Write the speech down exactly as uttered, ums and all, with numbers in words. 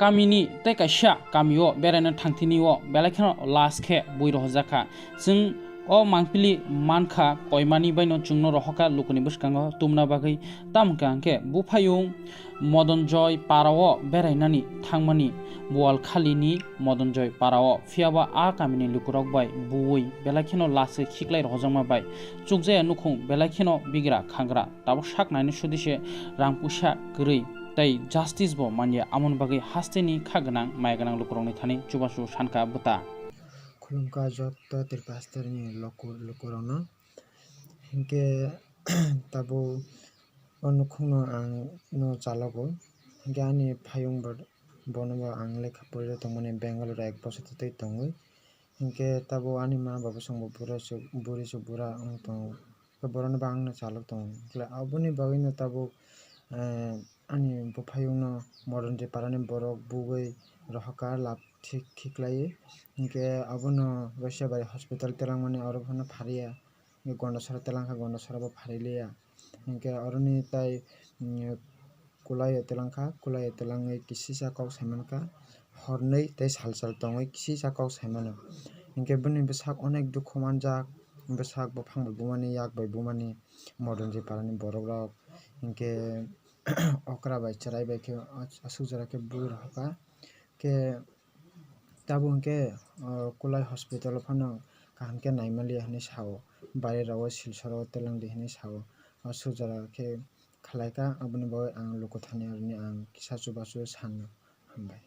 Kamini tei kaisa kamio beraina thangthini o belai kheno last khe bui rohorjak kha. Chwng o mangpili mankha koimani baino chwngno rohorkha lukuni bwskango tumna bagwi. Tamo hwnkha hwnkhe buphayung Modonjoy parao berainani thangmani Bualkhalini Modonjoy parao, phiyaba a kamini lukurok bai buwi belai kheno last khe khiklai rohorjakma bai chukjaya nukhung belai kheno bigra khangra. Tabuk sak naini sudi se rang puisa kwrwi tei justice bo manya, amoni bagwi hasteni kha gwnang maya gwnang lukurokni thani chubachu sankha bwta. Khulumkha joto Tripura hasterni luku-, lukurokno. Hinkhe tabuk o nukhungno ang no chalogo. Hinkhe ani phayung bo, bono bo ang lekha pori tongmani Bangalore ek bosor tei tongwi. Hinkhe tabuk ani ma baba songbo bura se, buri se bura wng tongo. Khe borokno bo ang no chalok tongo. Khe aboni bagwi no tabuk, eh, ani buphayungno Modonjoy parani borok bugwi rohorkha lap thik khiklaiwi. Hinkhe abono Roisabari hospital telangmani oro phano phariya. Hinkhe Gondasora telangkha, Gondasora bo pharilaiya. Hinkhe oroni tai, mm, Kulaio telangkha, Kulaio telangwi kisisa kok saimankha, hornwi tei salsal tongwi kisisa kok saimano. Hinkhe bini bwsak onek dukhu manjak, bwsak buphang bai bumani, yak bai bumani, Modonjoy parani borokrok. Hinkhe okra bai chwrai bai khe aswk jora khe bui rohorkha. Khe tabuk hinkhe, o, Kulai hospital o phano kaham khe naimaliya hinwi sao, baire rogo Silchar o telangdi hinwi sao. Aswk jora khe khlaikha, aboni bagwi ang lukuthani aroni ang kisa chubachu sano. Hambai.